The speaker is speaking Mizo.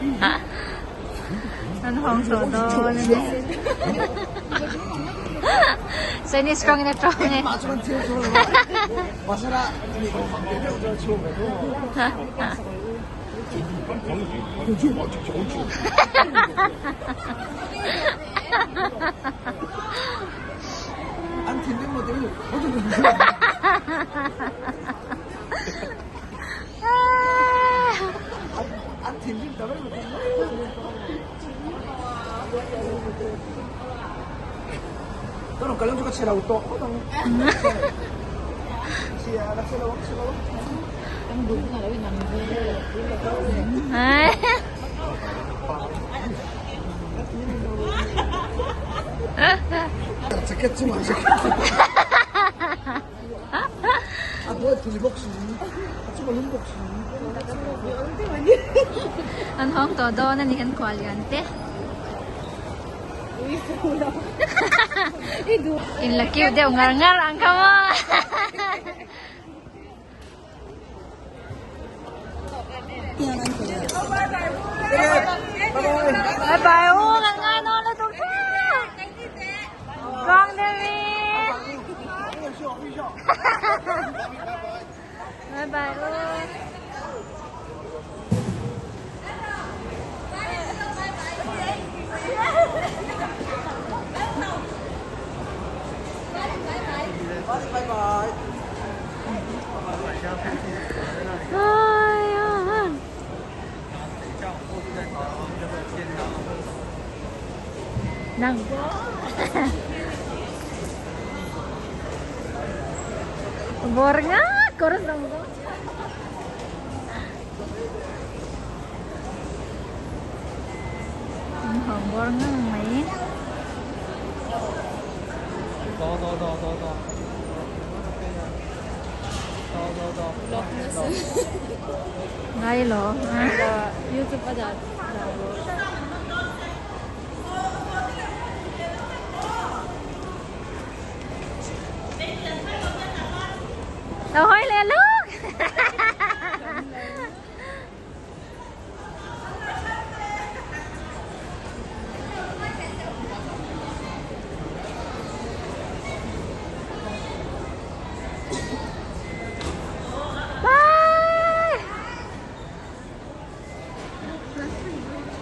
An hawng tawh dawn a ni. Chinese tawngin a tawng e. An hawng tawh dawn a ni kan khuallian te. In la cute deuh ngar ngar ang kha maw. Bye bye u kan ngai nawn lutuk tha. Kawng deuh in. Bye bye u. Nang Bor nga kawr dang zawng An hawng bawr ngang mai. Ngai lo. Lo hawi leh lawk.